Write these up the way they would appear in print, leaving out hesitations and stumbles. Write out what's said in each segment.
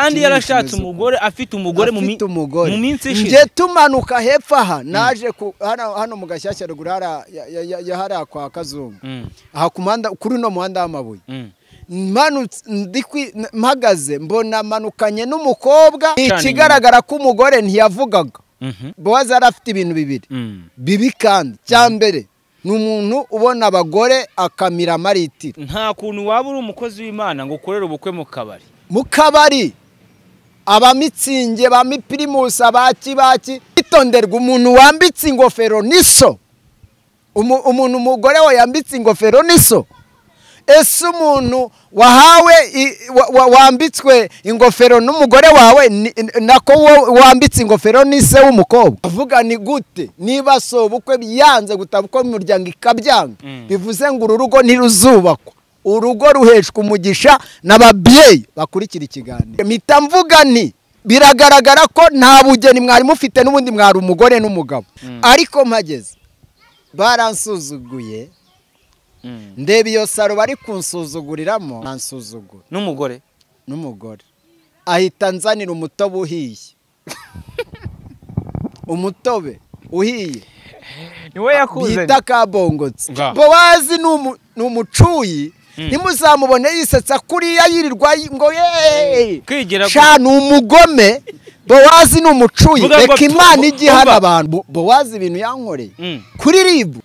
Kandi yarashatse umugore, afite umugore mu minsi ishize. Nje tumanuka hepfo aha naje hano mu Gashyashya ruguru hara kwa Kazungu. Aha ku muhanda, kuri no muhanda w'amabuye. Mpagaze mbona manukanye n'umukobwa, ikigaragara ko umugore ntiyavugaga. Bowazi yari afite ibintu bibiri bibi, kandi cyambere ni umuntu ubona abagore akamira amaritiro. Nta kuntu waba uri umukozi w'Imana ngo ukorere ubukwe mu kabari. Mu kabari abamitsinge ba mipirimusa baki baki, itonderwa umuntu wambitse ingofero niso. Umuntu umugore we yambitse ingofero niso. Ese umuntu wahawe wambitswe ingofero n'umugore wawe, nako wambitse ingofero nise w'umukobwa, avuga ni gute niba so bukwe byanze gutabukwa umuryango ikabyanga, bivuze ngo uru rugo ntiruzubakwa. Urugo ruheshwa umugisha n'ababyeyi bakurikira ikiganiro. Mpita mvuga nti biragaragara ko nta bugeni mwari mufite, n'ubundi mwari umugore n'umugabo. Ariko mpageze baransuzuguye. Ndeba iyo saro bari kunsuzuguriramo, nansuzugura n'umugore ahita nzanira umutobe uhiye. Umutobe uhiye niwe yakuzanye, bita kabongotse. Bowazi ni umucuyi, ntimuzamubone yisetsa kuriya yirirwa ngo ye sha, ni umugome. Bowazi ni umucuyi, reka Imana ijye ihana abantu. Bowazi ibintu yankoreye kuri ribu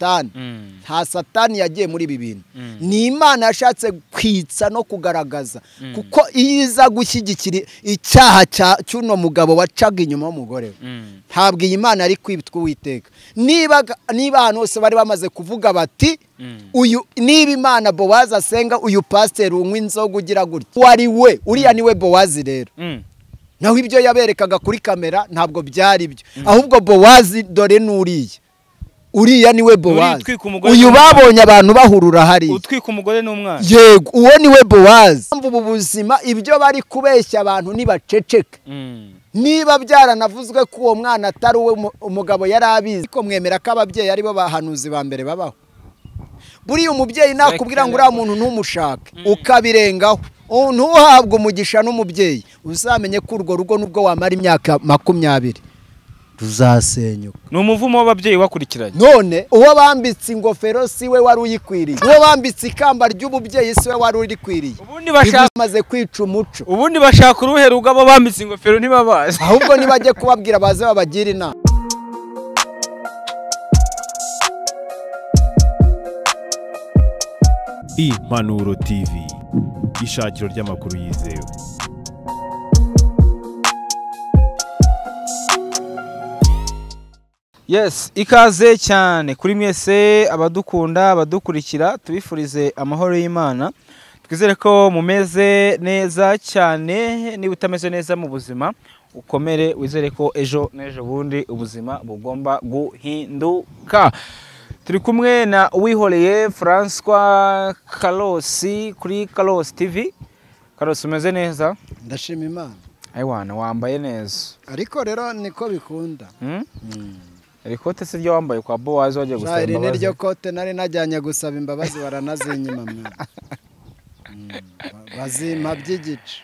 nta satani yagiye muri ibi bintu, ni Imana yashatse kwitsa no kugaragaza, kuko iyo iza gushyigikira icyaha cy'uno mugabo wacaga inyuma y'umugore we, ntabwo iyi Imana ari kwitwa Uwiteka. Niba ahantu hose bari bamaze kuvuga bati uyu niba Imana Bowazi asenga, uyu pasiteri unywa inzoga ugira gutya, uwo ari we, uriya niwe Bowazi rero. Naho ibyo yaberekaga kuri kamera ntabwo byari byo, ahubwo Bowazi dore n'uriya, uriya niwe Bowazi. Uyu babonye abantu bahurura hariya, utwika umugore n'umwana. Yego, uwo niwe Bowazi. Ubu buzima ibyo bari kubeshya abantu nibaceceke. Niba byaranavuzwe ko uwo mwana atari uwe, umugabo yari abizi, ariko mwemera ko ababyeyi aribo bahanuzi ba mbere babaho. Buriya umubyeyi nakubwira ngo uriya muntu ntumushake, ukabirengaho, ntuhabwe umugisha n'umubyeyi, uzamenye ko urwo rugo nubwo wamara imyaka 20 ruzasenyuka. Ni umuvumo w'ababyeyi wakurikiranye. None uwo bambitse ingofero si we wari uyikwiriye, uwo bambitse ikamba ry'ububyeyi si we wari urikwiriye. Ubundi bashaka maze kwica umuco, ubundi bashaka uruhe rugo abo bambitse ingofero ntibabazi. Ahubwo nibajye kubabwira baze babagira inama. Impanuro TV, ishakiro ry'amakuru yizewe. Yes, ikaze cyane kuri mwese abadukunda, abadukurikira, tubifurize amahoro y'Imana. Twizere ko mumeze neza cyane. Niba utameze neza mu buzima, ukomere, wizere ko ejo n'ejo bundi ubuzima bugomba guhinduka. Turi kumwe na Uwihoreye François Karosi kuri Karosi TV. Karosi, umeze neza? Ndashima Imana. Aiwana, wambaye neza. Ariko rero niko bikunda. Ariko se ryo wambaye kwa Bowazi wagiye gusaba imbabazi? Iri niryo kote nari najyanye gusaba imbabazi, baranazinyima mwana. Bazimpa by'igice.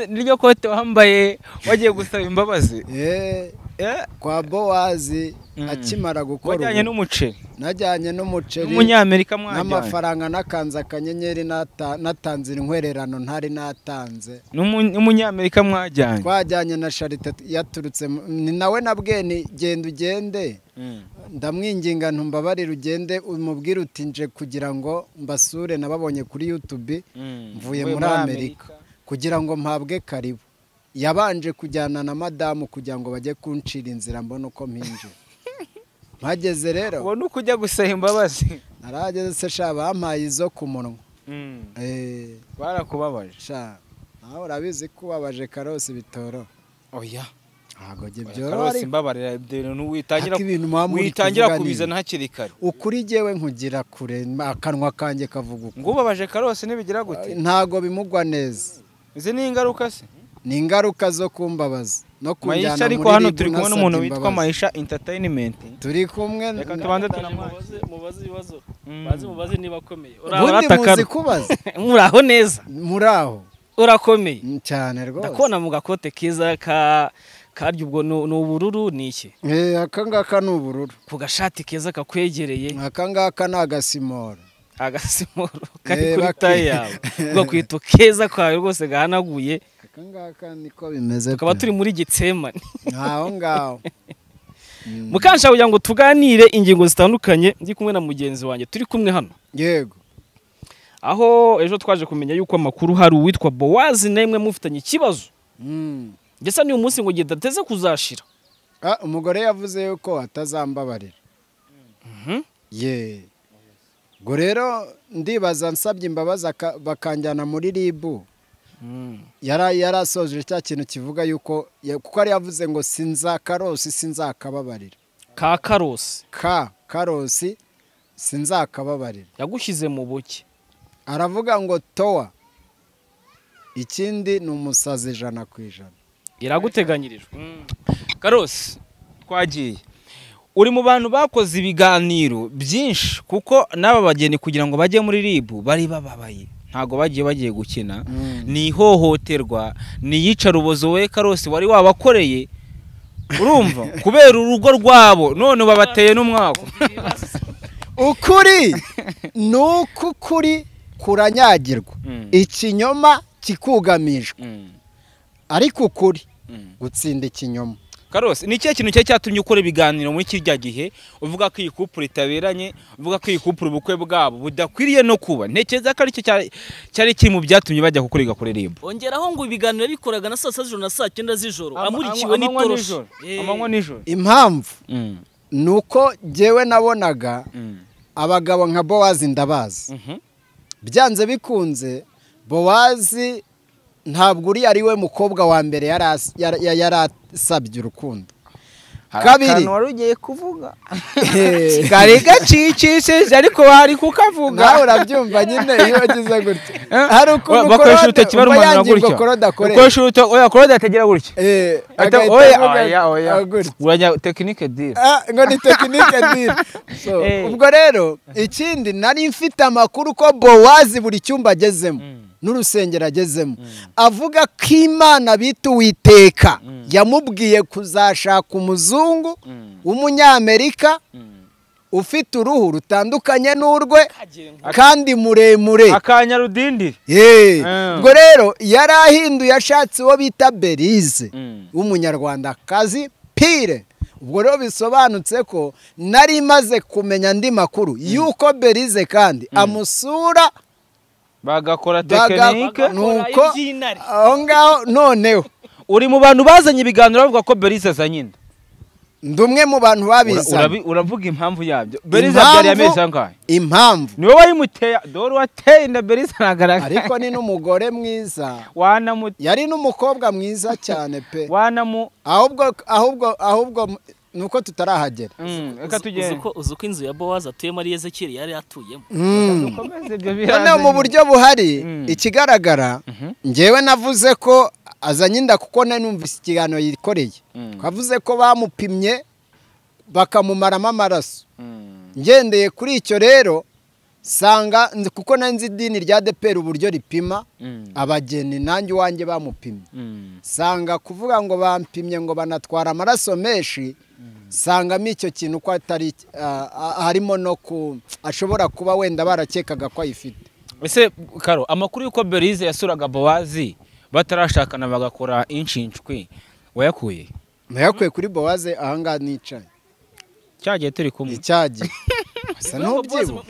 Niryo kote wambaye wagiye gusaba imbabazi? Kwa Bowazi akimara gukora wajyanye n'umuceri. Najyanye n'umuceri n'umunyamerika mwajyanye n'amafaranga nakanze akanyenyeri, natanze inkwererano ntari natanze. N'umunyamerika mwajyanye? Twajyanye na Charite yaturutse, ni nawe nabwiye ni genda ugende, ndamwinginga ntumbabarire ugende umubwire uti nje kugira ngo mbasure, nababonye kuri YouTube mvuye muri Amerika kugira ngo mpabwe karibu. Yabanje kujyana na madamu kugira ngo bajye kuncira inzira mbone uko mpinjira. Mpageze rero ubona uko ujya gusaba imbabazi. Narageze se sha, bampaye izo ku munwa. Barakubabaje sha, nawe urabizi ko ubabaje Karosi bitoro. Oya, ntabwo byoroha. Karosi mbabarira, ibyo witangira kubizana hakiri kare. Ukuri jyewe nkugira kure, akanwa kanjye kavuga uko. Ngo ubabaje Karosi nibigira gute? Ntago bimugwa neza. Izi ni ingaruka se? Ni ingaruka zo kumbabaza no kujyana. Ariko hano turi kumwe n'umuntu witwa Maisha Entertainment. Turi kumwe, reka tubanze tunamubaze, mubaze ibibazo, baze mubaze niba akomeye. Ubundi muzi kubaza. Muraho neza? Muraho. Urakomeye cyane rwose. Ndakubona mu gakote keza ka karya ubwo ni ubururu ni iki? Aka ngaka ni ubururu. Ku gashati keza kakwegereye. Aka ngaka ni agasimoro. Agasimoro kari kuri taye yawe. Ubwo kwito keza kwawe rwose gahanaguye. Aka ngaka niko bimeze. Tukaba turi muri Getsemane. Aho ngaho. Mukansha kugira ngo tuganire ingingo zitandukanye ndi kumwe na mugenzi wanjye turi kumwe hano. Yego. Aho ejo twaje kumenya yuko amakuru hari uwitwa Bowazi nemwe mufitanye ikibazo. Ndetse n'uyu munsi ngo gidateze kuzashira. Umugore yavuze yuko atazambabarira. Ye. Ngo rero ndibaza nsabye imbabazi bakanjyana muri RIB. Yarasoje cya kintu kivuga yuko kuko ari yavuze ngo sinzakarosi sinzakababarira. Ka karosi. Ka karosi sinzakababarira. Yagushyize mu buke. Aravuga ngo towa. Ikindi ni umusazi 100%. Iraguteganyirijwe. Karosi twagiye. Uri mu bantu bakoze ibiganiro byinshi kuko n'aba bageni kugira ngo bajye muri RIB bari bababaye. Ntago bagiye gukina. Ni ihohoterwa, ni yicarubozo we Karosi wari wabakoreye. Urumva kubera urugo rwabo none babateye n'umwako. Ukuri nuko ukuri kuranyagirwa. Ikinyoma kikugamijwe. Ariko ukuri gutsinda ikinyoma. Karosi ni ikihe kintu cyatumye ukora ibiganiro muri kirya gihe uvuga ko iyi couple itaberanye, uvuga ko iyi couple ubukwe bwabo budakwiriye no kuba? Ntekereza ko aricyo cyari kiri mu byatumye bajya kukurega kuri RIB. Ongeraho ngo ibiganiro bikoraga na saa 6 z'ijoro na saa 9 z'ijoro amurikiwe n'itoroshi amanywa nijoro. Impamvu nuko jewe nabonaga abagabo nka Bowazi ndabazi. Byanze bikunze Bowazi ntabwo uri ari we mukobwa wa mbere yarasabye urukundo. Kabiri wari ugiye kuvuga kari gacikishije ariko wari kukavuga. Nawe urabyumva nyine iyo wagize gutya. Hari ukuntu bakoresha urutoki barumanura gutya. Ukoresha urutoki oya Claude atagira gutya. Oya oya uranya technique deal. Ngo ni technique deal. So ubwo rero ikindi nari mfite amakuru ko Bowazi buri cyumba agezemo n'urusengero agezemo avuga ko Imana bita Uwiteka yamubwiye kuzashaka umuzungu w'umunyamerika ufite uruhu rutandukanye n'urwe kandi muremure akanyarudindi. Ubwo rero yarahinduye ashatse uwo bita Berize w'umunyarwandakazi pire. Ubwo rero bisobanutse ko nari maze kumenya andi makuru yuko Berize kandi amusura bagakora tekinike nuko aho ngaho. Noneho uri mu bantu bazanye ibiganiro bavuga ko Berize azanye inda. Ndi umwe mu bantu babizanye. Uravuga impamvu yabyo. Berize abyariye amezi angahe? Impamvu niwe wayimuteye. Dore wateye inda Berize aragaragara. Ariko ni n'umugore mwiza. Yari n'umukobwa mwiza cyane pe. Ahubwo nuko tutarahagera. Uzi uko inzu ya Bowazi atuyemo ari Ezekiyeli yari atuyemo. Noneho mu buryo buhari ikigaragara njyewe navuze ko azanye inda kuko nari numvise ikiganiro yikoreye. Twavuze ko bamupimye bakamumaramo amaraso. Ngendeye kuri icyo rero sanga kuko nari nzi idini rya ADEPR uburyo ripima abageni nanjye iwanjye bamupimye. Sanga kuvuga ngo bampimye ngo banatwara amaraso menshi sangamo icyo kintu ko atari harimo no ku ashobora kuba wenda barakekaga ko ayifite. Ese Karo amakuru yuko Berize yasuraga Bowazi batarashakana bagakora inshinshwi wayakuye? Nayakuye kuri Bowazi ahangaha nicaye. Cyagiye turi kumwe. Icyagiye. Asa n'ubyibuha.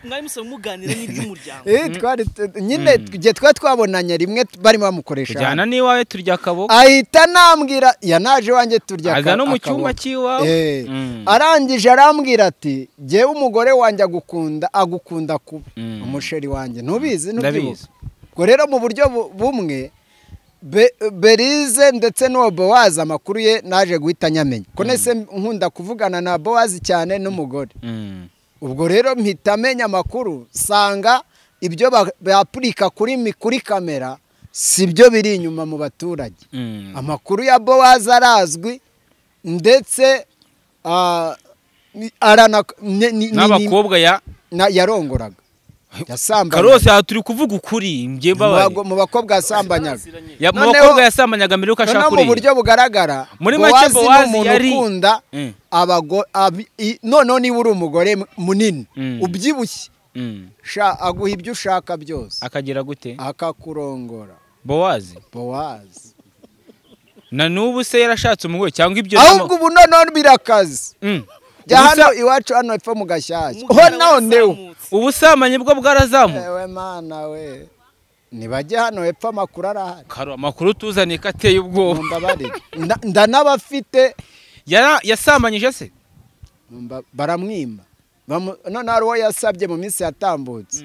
Mwari musaba muganira n'iby'umuryango. Twari nyine igihe twari twabonanye rimwe barimo bamukoresha. Tujyana n'iwawe turya akaboko. Ahita anambwira yanaje iwanjye turya akaboko. Aza no mu cyumba cy'iwawe. Arangije arambwira ati jyewe umugore wanjye agukunda kuba umusheri wanjye ntubizi ntubyibuka. Ubwo rero mu buryo bumwe Berize ndetse n'uwo Bowazi amakuru ye naje guhita nyamenya ko nese nkunda kuvugana na Bowazi cyane n'umugore. Ubwo rero mpita menya amakuru sanga ibyo bapurika kuri kamera si byo biri inyuma mu baturage. Amakuru ya Bowazi arazwi ndetse n'abakobwa yarongoraga. Yasambanyaga. Karose aha turi kuvuga ukuri njye mbabare. Mu bakobwa yasambanyaga. Mu bakobwa yasambanyaga mbere yuko ashaka kuriya. Mu buryo bugaragara. Muri make Bowazi yari ukunda abagore, noneho niba uri umugore munini ubyibushye, sha aguha ibyo ushaka byose. Akagira gute? Akakurongora. Bowazi. Bowazi. Na nubu se yarashatse umugore cyangwa ibyo? Ahubwo ubu noneho birakaze. Jya hano iwacu hano epfo mu Gashyashya. Ho noneho ubusambanyi bwo bwarazamuka. Ewe mana we. Nibajye hano epfo amakuru arahari. Karo amakuru tuzaniye ko ateye ubwoba. Mumbabarire. Ndanabafite. Yasambanyije se? Baramwima. None hari uwo yasabye mu minsi yatambutse.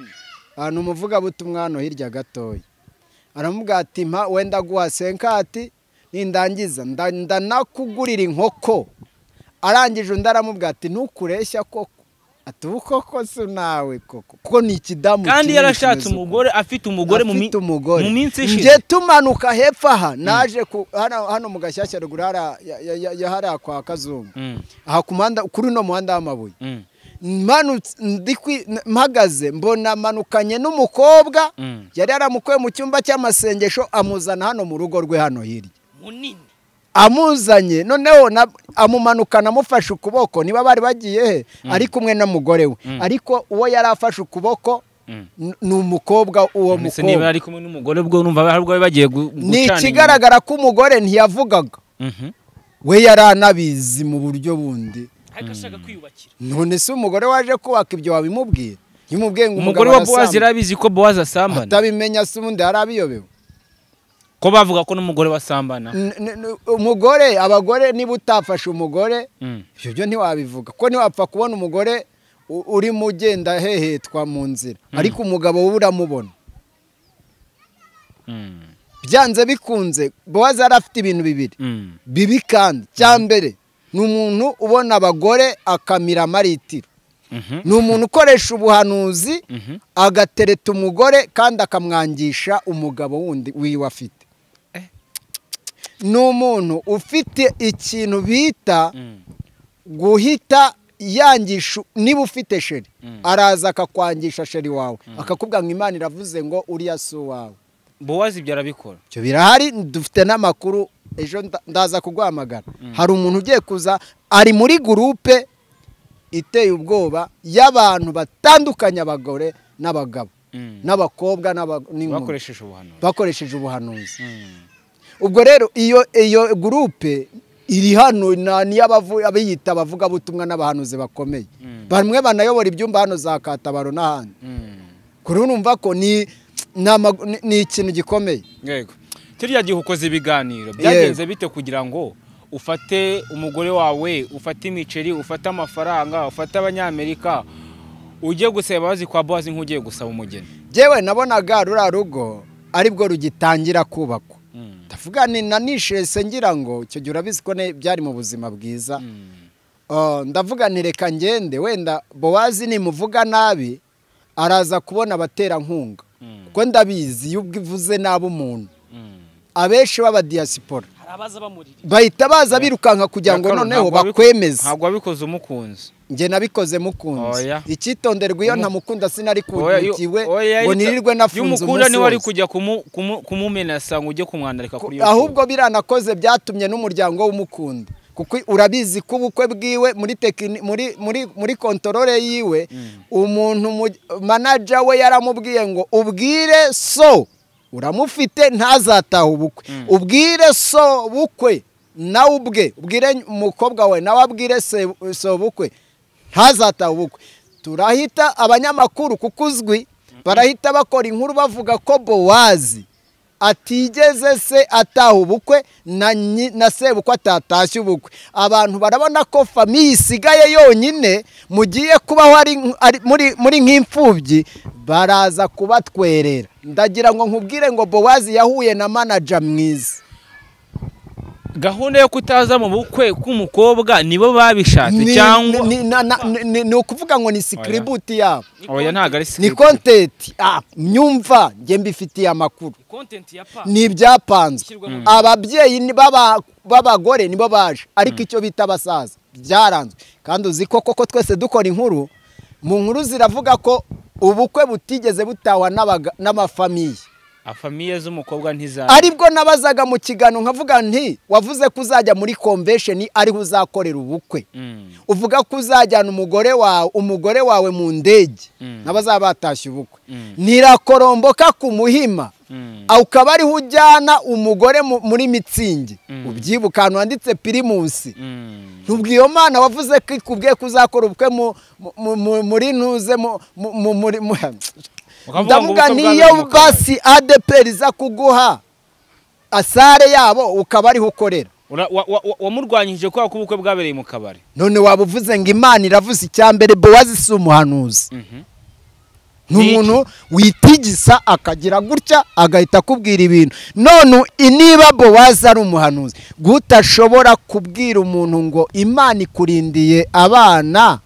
Ahantu umuvugabutumwa hano hirya gatoya. Aramubwira ati mpa wenda guha senkati nindangiza ndanakugurira inkoko. Arangije undi aramubwira ati ntukureshya koko. Ati ubu koko si nawe koko. Kuko ni ikidamu. Kandi yarashatse umugore, afite umugore mu minsi ishize. Nje tumanuka hepfo aha naje hano mu Gashyashya ruguru hariya kwa Kazungu. Aha ku muhanda, kuri uno muhanda w'amabuye. Mpagaze mbona manukanye n'umukobwa yari yaramukuye mu cyumba cy'amasengesho amuzana hano mu rugo rwe hano hirya. Munini. Amuzanye noneho amumanukana amufashe ukuboko, niba bari bagiye he ari kumwe n'umugore we, ariko uwo yari afashe ukuboko ni umukobwa. Uwo mukobwa niba ari kumwe n'umugore bwo numva hari ubwo bagiye gucana. Ni ikigaragara ko umugore ntiyavugaga, we yari anabizi mu buryo bundi, ariko ashaka kwiyubakira. None se umugore waje kubaka ibyo wabimubwira? Yimubwiye ngo umugore wa Bowazi yarabizi ko Bowazi asambana, atabimenya se ubundi yarabiyobewe. Ko bavuga ko n'umugore basambana. Umugore, abagore niba utafashe umugore ibyo byo ntiwabivuga, ko ntiwapfa kubona umugore urimo ugenda hehetwa mu nzira, ariko umugabo we uramubona. Byanze bikunze Bowazi yari afite ibintu bibiri bibi kandi. Cya mbere ni umuntu ubona abagore akamira amaritiro. Ni umuntu ukoresha ubuhanuzi agatereta umugore kandi akamwangisha umugabo wundi wiwe afite. Ni umuntu ufite ikintu bita guhita yangisha. Niba ufite sheri araza akakwangisha sheri wawe, akakubwira ngo Imana iravuze ngo uriya si uwawe. Bowazi ibyo arabikora. Ibyo birahari, dufite n'amakuru, ejo ndaza kuguhamagara. Hari umuntu ugiye kuza ari muri gurupe iteye ubwoba y'abantu batandukanye, abagore n'abagabo n'abakobwa n'inkumi, bakoresheje ubuhanuzi. Ubwo rero iyo gurupe iri hano ni abiyita abavugabutumwa n'abahanuzi bakomeye, bamwe banayobora ibyumba hano za Katabaro n'ahandi. Kuri urumva ko ni ikintu gikomeye. Yego. Turiya gihe ukoze ibiganiro byagenze bite kugira ngo ufate umugore wawe, ufate imiceri, ufate amafaranga, ufate abanyamerika, ujye gusaba imbabazi kwa Bowazi nk'ugiye gusaba umugeni? Jewe nabonaga ruriya rugo aribwo rugitangira kubakwa. Ndavuga ni nanishese ngira ngo icyo gihe urabizi ko byari mu buzima bwiza. Ndavuga nti reka ngende, wenda Bowazi nimuvuga nabi araza kubona abaterankunga, kuko ndabizi iyo uvuze nabi umuntu abenshi b'abadiaspora bahita baza birukanka kugira ngo noneho bakwemeze. Ntabwo wabikoze umukunzi. Njye nabikoze mukunzi. Icyitonderwa iyo ntamukunda sinari kugiwe ngo nirirwe nafunze umunsi. Umukunda niwe ari kujya kumumenasa ngo ujye kumwandarika kuri YouTube. Ahubwo biranakoze byatumye n'umuryango w'umukunda, kuko urabizi ko ubukwe bwiwe muri muri muri kontorore yiwe, umuntu manager we yaramubwiye ngo ubwire so uramufite ntazataha ubukwe, ubwire so bukwe nawe ubwe, ubwire umukobwa we nawe abwire so bukwe ntazataha ubukwe. Turahita abanyamakuru kuko uzwi barahita bakora inkuru bavuga ko Bowazi atigeze se ataha ubukwe na sebukwe atatashye ubukwe. Abantu barabona ko famiye isigaye yonyine mugiye kubaho ari muri nk'imfubyi, baraza kubatwerera. Ndagira ngo nkubwire ngo Bowazi yahuye na manager mwiza. Gahunda yo kutaza mu bukwe k'umukobwa nibo babishatse cyangwa ni ukuvuga ngo ni script yabo? Oya ntago ari script, ni content. Myumva nge mbifitiye amakuru, ni ibyapanzwe. Ababyeyi b'abagore nibo baje, ariko icyo bita abasaza byaranzwe. Kandi uzi ko koko twese dukora inkuru, mu nkuru ziravuga ko Ubukwe butigeze butahwa n'amafamiye. Afamiye z'umukobwa ntizaza. Aribwo nabazaga mu kiganiro nkavuga nti wavuze ko uzajya muri convention ariho uzakorera ubukwe. Uvuga ko uzajyana umugore wawe mu ndege n'abazaba batashye ubukwe. Nirakoromboka ku Muhima. Ukaba ariho ujyana umugore muri mitsingi. Ubyibuka ahantu handitse Primus. Ntubwiyo Mana wavuze ko ikubwiye ko uzakora ubukwe muri ntuze muri ndavuga niyo basi ADPR iza kuguha asare yabo ukaba ariho ukorera. Wamurwanyije kwa ko ubukwe bwabereye mu kabari. None waba uvuze ngo Imana iravuze icyambere Bowazi si umuhanuzi. N'umuntu witigisa akagira gutya agahita akubwira ibintu. None niba Bowazi ari umuhanuzi, gutashobora kubwira umuntu ngo Imana ikurindiye abana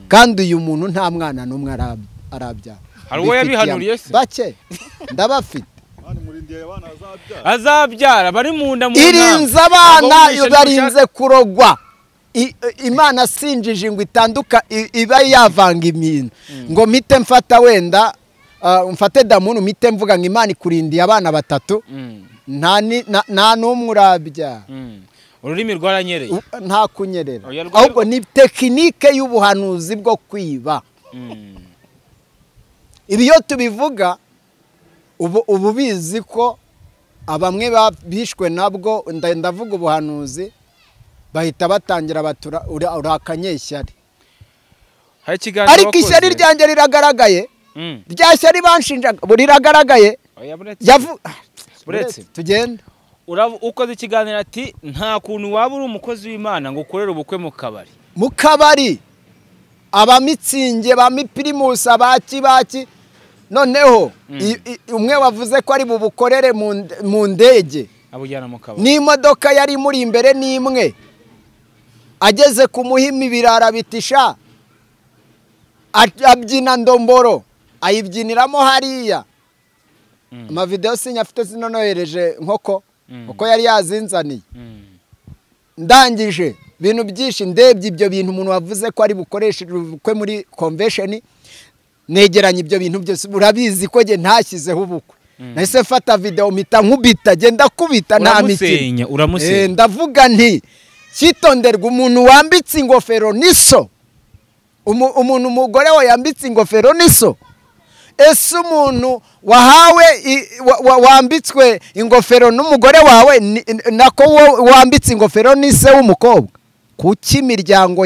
kandi uyu muntu nta mwana n'umwe arabyara. Hari uwo yabihanuriye se? Bake ndabafite. Azabyara bari mu nda mu irinze abana barinze kurogwa. Imana sinjije ngo itanduka iba yavanga imintu ngo mpite mfata wenda mfate damunu mpite mvuga ngo Imana ikurindiye abana batatu nta n'umwe urabyara. Ururimi rwaranyereye nta kunyerera, ahubwo ni tekinike y'ubuhanuzi bwo kwiba. Ibi iyo tubivuga ubu bizi ko abamwe bishwe nabwo, ndavuga ubuhanuzi bahita batangira batura urakanyeshyari. Ariko ishyari ryanjye riragaragaye, rya shyari banshinjaga riragaragaye. Buretse tugenda ukoze ikiganiro ati nta kuntu waba uri umukozi w'Imana ngo ukorere ubukwe mu kabari. Mu kabari abamitsinge ba Primus abaki baki. Noneho umwe wavuze ko ari bubukorere mu ndege abujyana mu kabari n'imodoka yari muri imbere n'imwe, ageze ku Muhima ibirara bitisha abyina ndomboro ayibyiniramo hariya. Amavideo sinyafite sinonohereje nkoko uko yari yazinzaniye. Ndangije bintu byinshi ndebye ibyo bintu umuntu wavuze ko ari bukoreshe ubukwe muri convention, negeranye ibyo bintu byose. Urabizi ko nge ntashyizeho ubukwe, nahise mfata video mpita nkubita, genda kubita nta mikino. Ndavuga nti cyitonderwa umuntu wambitse ingofero niso, umuntu umugore we yambitse ingofero niso. Ese umuntu wahawe wambitswe ingofero n'umugore wawe nako wambitse ingofero nise w'umukobwa, kuki imiryango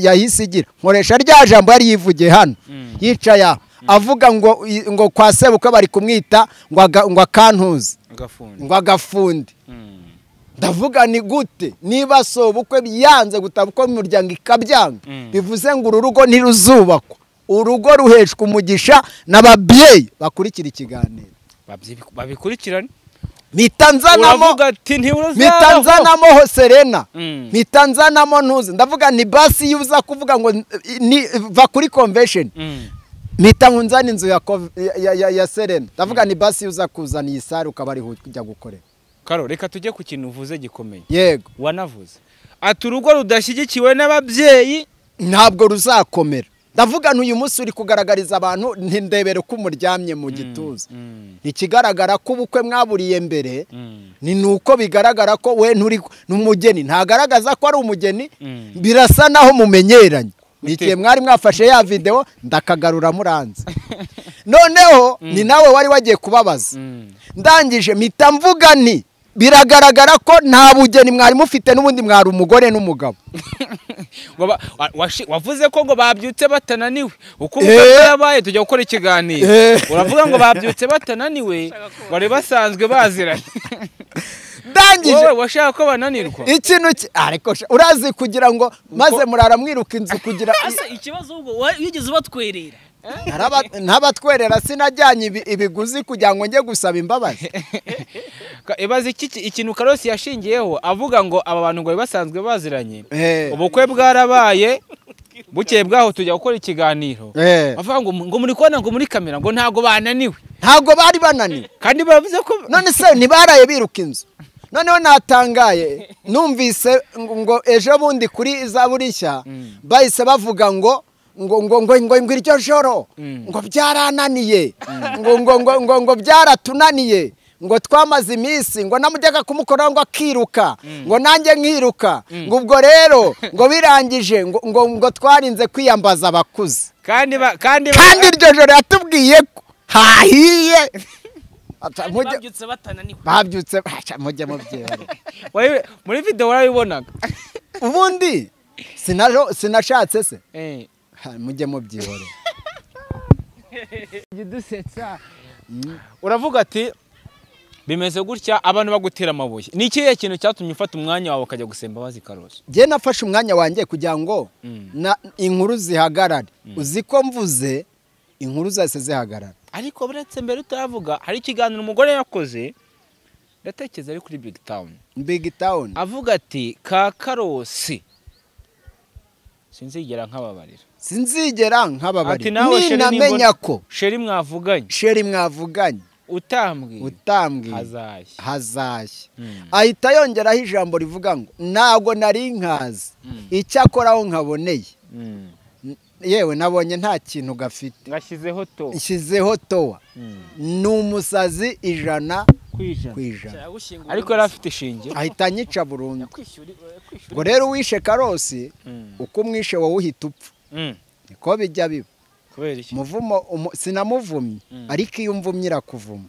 yahise igira? Nkoresha rya jambo yari yivugiye hano yicaya avuga ngo kwa sebukwe bari kumwita ngo akantuze ngo agafundi. Ndavuga ni gute niba sobukwe yanze gutabuko imiryango ikabyanga, bivuze ngo uru rugo ntiruzubakwa. Urugo ruheshwa umugisha n'ababyeyi bakurikira ikiganiro babikurikirana. Mitanzanamo Serena, mitanzanamo ntuze. Ndavuga ni basi yuza kuvuga ngo va kuri convention, mitanzana inzu ya Serena. Ndavuga ni basi yuza kuzana iyi sare ukaba ariho ujya gukorera. Karo reka tujye ku kintu uvuze gikomeye. Yego wanavuze ati urugo rudashyigikiwe n'ababyeyi ntabwo ruzakomera. Ndavuga n'uyu munsi uri kugaragariza abantu ntindebere ko umuryamye mu gituza. Ikigaragara ko ubukwe mwaburiye mbere ni nuko bigaragara ko we nturi n'umugeni, ntagaragaza ko ari umugeni, birasa naho mumenyeranye. Nikiye mwari mwafashe ya video ndakagarura muranze. Noneho ni nawe wari wagiye kubabaza. Ndangije mpita mvuga nti biragaragara ko nta bugeni mwari mufite n'ubundi mwari umugore n'umugabo. Wavuze ko ngo babyutse batananiwe, uko yabaye tujya gukora ikiganiro uravuga ngo babyutse batananiwe bari basanzwe baziranye. Ndangije wowe washaka ko bananirwa ikintu ariko urazi kugira ngo maze murara mwiruka inzu kugira ikibazo ubwo wigeze ubatwerera. Ntabatwerera sinajyanye ibiguzi kugira ngo njye gusaba imbabazi. Ibaze ikintu Karosi yashingiyeho avuga ngo aba bantu ngo basanzwe baziranye, ubukwe bwarabaye bukeye bwaho tujya gukora ikiganiro avuga ngo muri kubona ngo muri kamera ngo ntago bananiwe, ntago bari bananiwe kandi bavuze ko none se ntibaraye biruka inzu. Noneho natangaye numvise ngo ejo bundi kuri Zaburi nshya bahise bavuga ngo ngo ngo ngo ngo ngo iryo joro ngo byarananiye, ngo ngo ngo ngo ngo byaratunaniye, ngo twamaze iminsi ngo namujyaga kumukoraho ngo akiruka, ngo nanjye nkiruka, ngo ubwo rero ngo birangije ngo ngo ngo twarinze kwiyambaza abakuze. Kandi kandi Kandi iryo joro yatubwiye ko hahiye. Babyutse batananiwe. Babyutse mujye mubyihorera. Muri video warabibonaga. Ubundi sinashatse se. Mujye mubyihorera. Dusetsa. Uravuga ati bimeze gutya abantu bagutera amabuye. Ni ikihe kintu cyatumye ufata umwanya wawe ukajya gusemba imbabazi Karosi? Njye nafashe umwanya wanjye kugira ngo na inkuru zihagarare. Uzi ko mvuze inkuru zose zihagarara. Ariko buretse mbere utavuga hari ikiganiro umugore yakoze ndatekereza ari kuri Big Town. Big Town. Avuga ati ka Karosi sinzigera nkababarira. Sinzigera nkababarira. Ninamenya ko Sheri mwavuganye. Sheri mwavuganye. Utambwiye. Hazashya. Ahita yongeraho ijambo rivuga ngo ntago nari nkazi icyakoraho nkaboneye. Yewe nabonye nta kintu gafite. Ngashyizeho to. Nshyizeho towa. Ni umusazi 100 ku ijana. Ariko yari afite ishinge. Ahita anyica burundu. Ngo rero uwishe Karosi uko umwishe wowe uhita upfa. Niko bijya biba. Kubera iki? Muvumo sinamuvumye ariko iyo umvumye irakuvuma.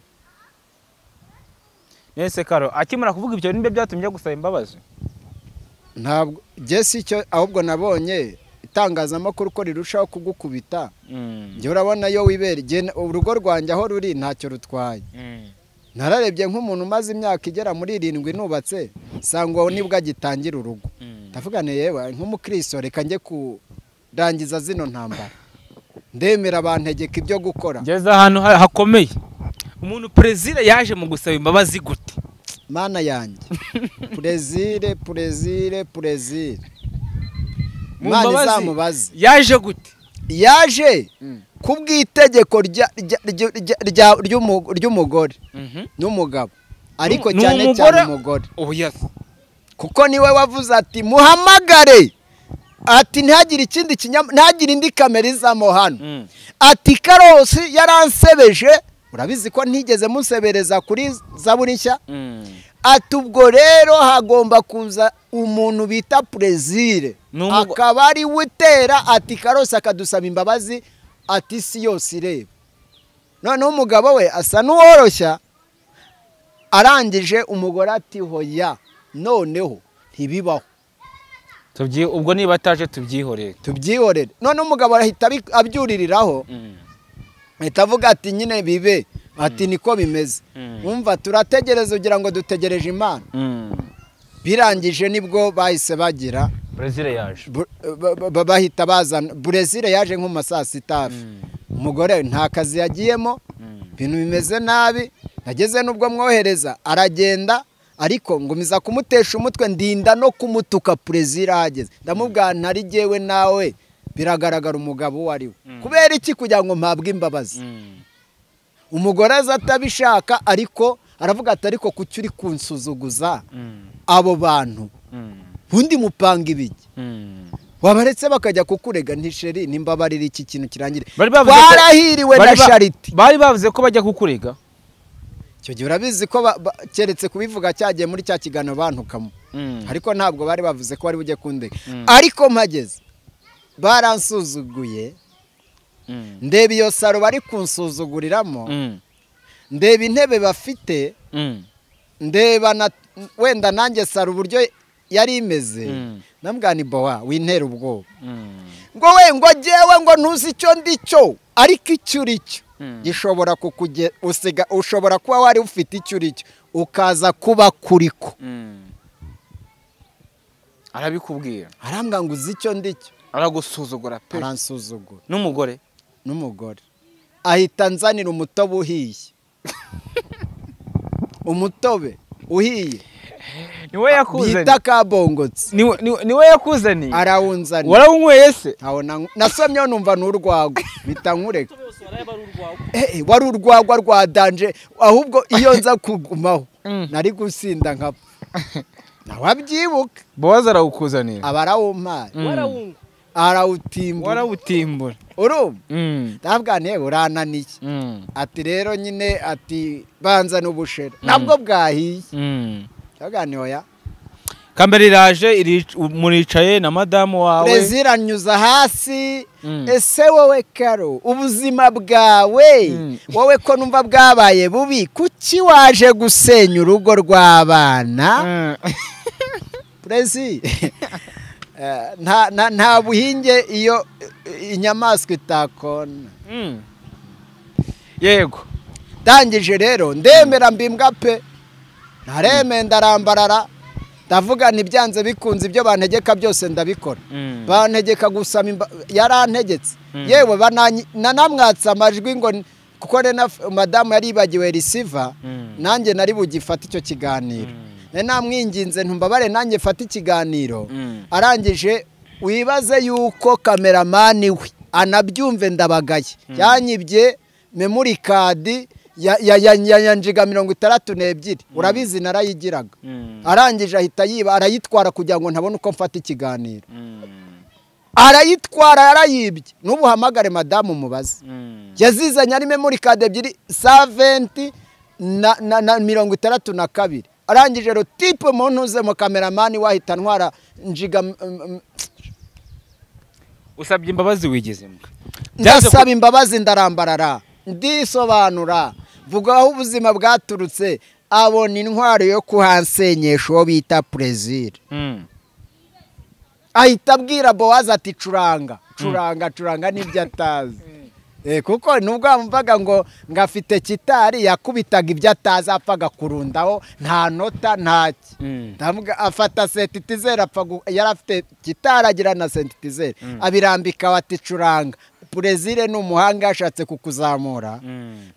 Nese Karo akimara kuvuga ibyo nimbe byatumye gusaba imbabazi? Ntabwo je si cyo, ahubwo nabonye itangazamakuru ko rirushaho kugukubita. Njye urabona yo wibera urugo rwanjye aho ruri ntacyo rutwaye. Nararebye nk'umuntu umaze imyaka igera muri 7 nubatse sangwa nibwo agitangira urugo. Ndavuga ne yewe nk'umukristo reka njye kurangiza zino ntambara. Ndemera bantegeka ibyo gukora. Ngeze ahantu hakomeye. Umuntu Prezire yaje mu gusaba imbabazi gute? Mana yanjye. Prezire Prezire Prezire. Mana izamubaze. Yaje gute? Yaje kubw'itegeko ry'umugore n'umugabo. Ariko cyane cyane umugore. Kuko niwe wavuze ati muhamagare. Ati ntihagire ikindi ntihagire indi kamera izamo hano. Ati Karosi yaransebeje, urabizi ko ntigeze musebereza kuri Zaburi nshya. Ati ubwo rero hagomba kuza umuntu bita Prezire akaba ari wutera. Ati Karosi akadusaba imbabazi, ati si yose ireba. Noneho umugabo we asa n'uworoshya, arangije umugore ati hoya noneho ntibibaho. Ubwo niba ataje tubyihorere. Tubyihorere. None umugabo arahita abyuririraho. Ahita avuga ati nyine bibe, ati niko bimeze. Umva turategereza ugira ngo dutegereje Imana. Birangije nibwo bahise bagira Brezil yaje. Bahita bazana Brezil yaje nko mu saa 6. Umugore nta kazi yagiyemo, ibintu bimeze nabi, nageze nubwo mwohereza aragenda. Ariko ngumiza kumutesha umutwe ndinda no kumutuka Prezire ahageze. Ndamubwira ntari jewe nawe biragaragara umugabo uwo ari we. Kubera iki? Kugira ngo mpabwe imbabazi. Umugore aza atabishaka ariko aravuga ati ariko kuki uri kunsuzuguza abo bantu? Undi mupanga ibiki? Wabaretse bakajya kukurega nti sheri nimbabarira iki kintu kirangire. Barahiriwe na Charity. Bari bavuze ko bajya kukurega. Icyo gihe urabizi ko keretse kubivuga cyagiye muri cya kiganiro bantukamo. Ariko ntabwo bari bavuze ko bari bujye kundega. Ariko mpageze baransuzuguye. Ndeba iyo saro bari kunsuzuguriramo. Ndeba intebe bafite. Ndeba na wenda nanjye saro uburyo yari imeze. Nambwa ni bowa wintera ubwoba. Ngo we ngo jewe ngo ntuzi icyo ndicyo ariko icyo uri cyo gishobora usiga, ushobora kuba wari ufite icyo uri cyo ukaza kuba kuriko. Arabikubwira. Arambwa ngo uzi icyo ndicyo. Aragusuzugura pe. Aransuzugura. N'umugore. N'umugore. Ahita nzanira umutobe uhiye. Umutobe uhiye. Niwe yakuzaniye. Bita kabongotse. Niwe yakuzaniye. Arawunzaniye. Warawunyweye se? Nasomye numva n'urwagwa. Bita nkureka. Wari urwagwa rwa danje, ahubwo iyo nza kugumaho nari gusinda nkapfa. Nawabyibuka. Bowazi arawukuzanira. Abarawumpaye. Arawutimbura. Warawutimbura. Urumva? Ndavuga nti urananiye. Ati rero nyine ati banza n'ubushera. Nabwo bwahiye. Ndavuga nti oya. Kambere iraje muricaye na madamu wawe. Prezira anyuza hasi. Ese wowe Karo ubuzima bwawe wowe ko numva bwabaye bubi kuki waje gusenya urugo rw'abana? Prezi nta buhinge iyo inyamaswa itakona. Yego. Ndangije rero ndemera mbimbwa pe. Ntareme ndarambarara. Ndavuga ntibyanze bikunze ibyo bantegeka byose ndabikora. Bantegeka gusama yarantegetse. Yewe nanamwatsa amajwi ngo kuko madamu yaribagiwe receiver nanjye nari bugifata icyo kiganiro. Namwinginze ntumbabare nanjye fata ikiganiro. Arangije wibaze yuko kameramani we anabyumve ndabagaye. Yanyibye memory card ya njiga 62 urabizi narayigiraga. Arangije ahita yiba arayitwara kugira ngo ntabone uko mfata ikiganiro. Arayitwara yarayibye. Nubuhamagare madamu mubaze. Yazizanye ari memory card ebyiri 70 na 62. Arangije rotipe muntu mu kameramani wahita ntwara njiga. Usabye imbabazi wigeze mbwa? Ndasaba imbabazi ndarambarara. Ndisobanura vuga aho ubuzima bwaturutse abona intwaro yo kuhansenyesha uwo bita Prezir. Ahita abwira Bowazi ati curanga curanga curanga n'ibyo atazi. Kuko nubwo amvaga ngo ngafite kitari yakubitaga ibyo atazi apfaga kurundaho nta nota ntaki. Afata sentitizer apfa yarafite kitari agira na sentitizer abirambika ati curanga. Prezire ni umuhanga yashatse kukuzamura.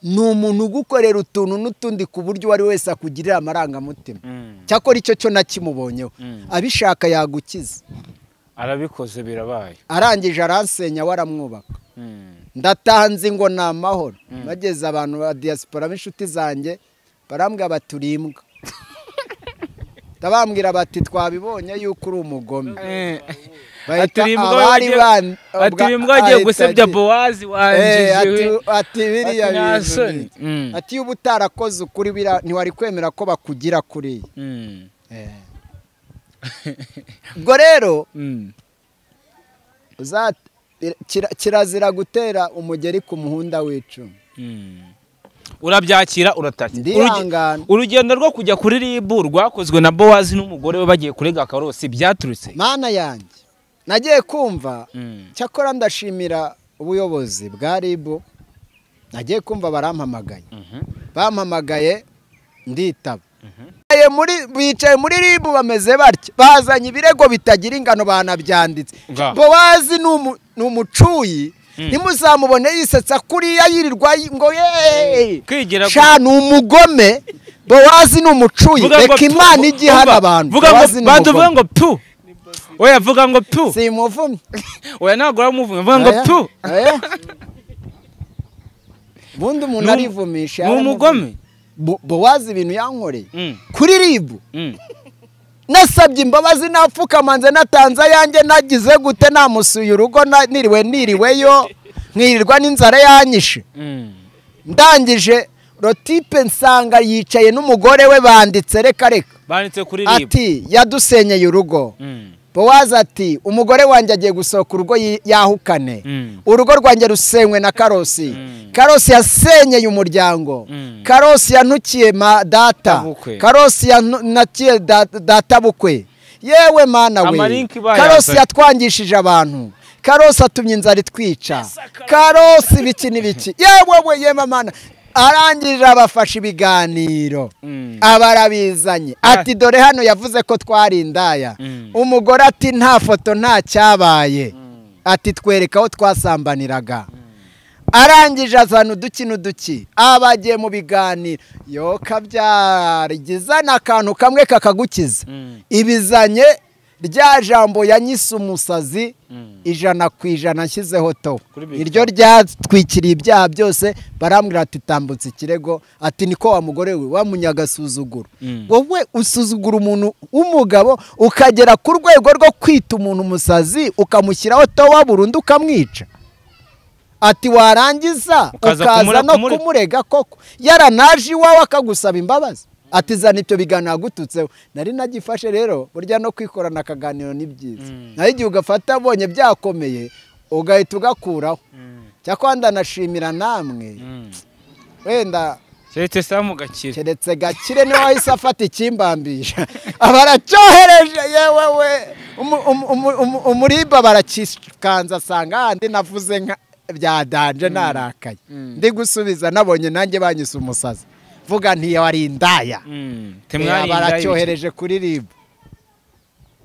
Ni umuntu ugukorera utuntu n'utundi ku buryo uwari wese akugirira amarangamutima. Cyakora icyo cyo nakimubonyeho. Abishaka yagukiza. Arabikoze birabaye. Arangije aransenya waramwubaka. Ndatanze ngo ni amahoro. Bageze abantu ba diaspora b'inshuti zanjye barambwira bati uri imbwa. Ndabambwira bati twabibonye yuko uri umugome. Ati imbwa agiye gusebya Bowazi wanjye. Ati biriya bintu. Ati iyo utarakoze ukuri ntiwari kwemera ko bakugira kuri. Ubwo rero kirazira gutera umugeri ku muhunda w'icumu. Urabyakira uratakira. Urugendo rwo kujya kuri RIB rwakozwe na Bowazi n'umugore we bagiye kurega Karosi byaturutse. Mana yanjye nagiye kumva cyakora ndashimira ubuyobozi bwa RIB. Nagiye kumva barampamagaye. Bampamagaye nditaba. Bicaye muri RIB bameze batya bazanye ibirego bitagira ingano banabyanditse. Bowazi ni umucuyi. Ntimuzamubone yisetsa kuriya yirirwa ngo yeee. Sha ni umugome. Bowazi ni umucuyi. Reka Imana ijye ihana abantu. Vuga ngo pu. Oya vuga ngo pu. Simuvumye. Oya ntabwo uramuvumye. Vuga ngo pu. Ubundi umuntu arivumisha. Ni umugome. Bowazi ibintu yankoreye kuri RIB. Nasabye imbabazi napfukamanze natanze ayanjye nagize gute namusuye urugo niriwe niriweyo nkirirwa n'inzara yanyishe. Ndangije rotipe nsanga yicaye n'umugore we banditse reka reka. Banditse kuri RIB. Ati yadusenyeye urugo. Bowazi ati umugore wanjye agiye gusohoka urugo yahukane. Urugo rwanjye rusenywe na Karosi. Karosi yasenyeye umuryango. Karosi yantukiye data. Karosi yantukiye data bukwe. Yewe mana we. Karosi yatwangishije abantu. Karosi atumye inzara itwica. Karosi biki n'ibiki. Yewe we yema mana. Arangije abafasha ibiganiro. Abarabizanye. Ati dore hano yavuze ko twari indaya. Umugore ati nta foto nta cyabaye. Ati twereka aho twasambaniraga. Arangije azana uduki n'uduki. Abagiye mu biganiro. Yo kabyara igizana akantu kamwe kakagukiza. Ibizanye Rya jambo yanyise umusazi 100% nshyizeho to. Iryo ryatwikiriye ibyaha byose. Barambwira ati tambutse ikirego, ati niko wa mugore we wa munyagasuzuguro. Wowe usuzugura umuntu w'umugabo ukagera ku rwego rwo kwita umuntu umusazi ukamushyiraho towa burundu ukamwica. Ati warangiza ukaza no kumurega koko yaranaje iwawe akagusaba imbabazi. Ati zana ibyo biganiro agututseho. Nari nagifashe rero, burya no kwikorana akaganiro ni byiza. Naho igihe ugafata abonye byakomeye ugahita ugakuraho. Cyakora ndanashimira namwe wenda keretse Samu Gakire, keretse Gakire niwe wahise afata ikimbambisha abaracyohereje. Yewe we umuriba barakikanza asanga handi navuze nka bya danje narakaye. Ndi gusubiza nabonye nanjye banyise umusazi. Vuga nti wari indaya. Baracyohereje kuri RIB.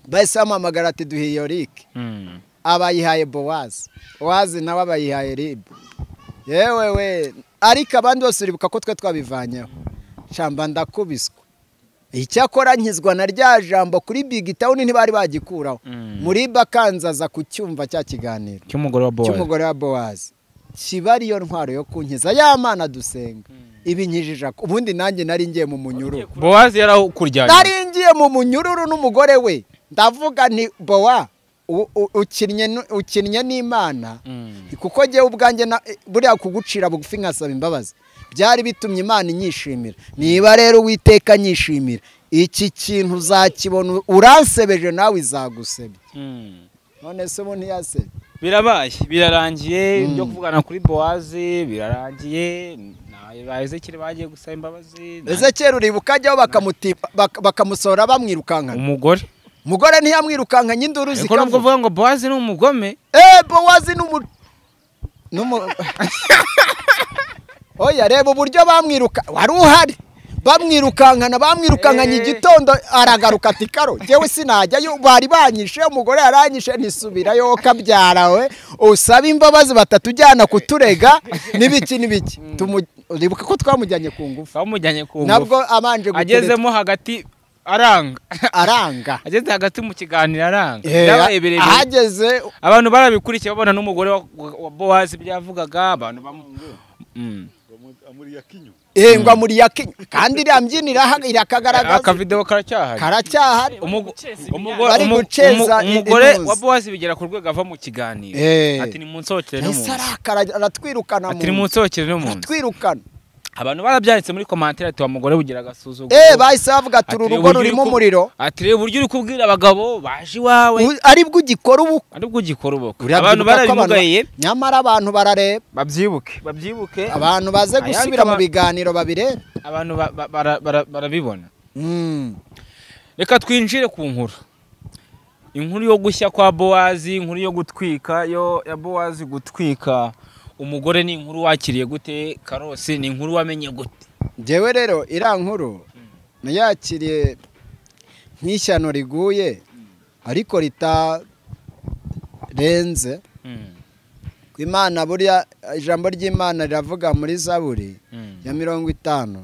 Bahise bamuhamagara ati duhe iyo RIC. Abayihaye Bowazi. Bowazi nawe abayihaye RIB. Yewe we, ariko abandi bose uribuka ko twe twabivanyeho. Shamba ndakubiswa. Icyakora nkizwa na rya jambo kuri Big Town ntibari bagikuraho. Muri bakanzaza kucyumva cya kiganiro cy'umugore wa Bowazi. Kiba ariyo ntwaro yo kunkiza ya Mana dusenga. Ibi nkijije ubundi nanjye nari ngiye mu munyururu. Bowazi yarakuryanye. Nari ngiye mu munyururu n'umugore we. Ndavuga nti Bowa ukinnye n'Imana, kuko jye ubwanjye buriya kugucira bugufi nkasaba imbabazi byari bitumye Imana inyishimira. Niba rero Uwiteka anyishimira, iki kintu uzakibona uransebeje nawe izagusebya. None se ubu ntiyasebye. Birabaye, birarangiye ibyo kuvugana kuri Bowazi birarangiye. Ba Ezekiyeli bagiye gusaba imbabazi. Ezekiyeli uribuka ajyaho bakamusohora bamwirukankana. Umugore ntiyamwirukankanye induru zikavuga. Ariko nubwo uvuga ngo Bowazi ni umugome. Bowazi ni Oya reba uburyo bamwiruka, wari uhari. Bamwirukankana igitondo aragaruka ati karo jewe sinajyayo, bari banyishe, umugore yaranyishe nisubirayo kabyara we usaba imbabazi batatujyana kuturega nibiki nibiki. Uribuka ko twamujyanye ku ngufu. Twamujyanye ku ngufu. Nabwo abanje gutereta. Agezemo hagati aranga. Ageze hagati mu kiganiro aranga. Byabaye birebire. Ahageze abantu barabikurikiye babona n'umugore wa Bowazi byavugaga abantu ngo amuri yakinyo kandi irambyinira irakagaragaza. Akavideo karacyahari. Karacyahari. Umugore wa Bowazi bigera ku rwego ava mu kiganiro. Ati ni munsohokere no mu. Aratwirukana mu. Ati ni munsohokere no mu. Aratwirukana. Abantu barabyanditse muri commentaire ati wa mugore bugira agasuzuguro. Bahise bavuga ati urugo rurimo umuriro. Ati reba uburyo uri kubwira abagabo baje iwawe. Aribwo ugikora ubukwe. Aribwo ugikora ubukwe. Abantu barabimugaye. Nyamara abantu barareba. Babyibuke. Abantu baze gusubira mu biganiro babireba. Abantu barabibona. Reka twinjire ku nkuru. Inkuru yo gushya kwa Bowazi, inkuru yo gutwika yo ya Bowazi gutwika. Umugore ni inkuru wakiriye gute Karosi, ni inkuru wamenye gute? Jewe rero ira nkuru nayakiriye nk'ishyano riguye ariko ritarenze. Imana buriya ijambo ry'Imana riravuga muri Zaburi ya 50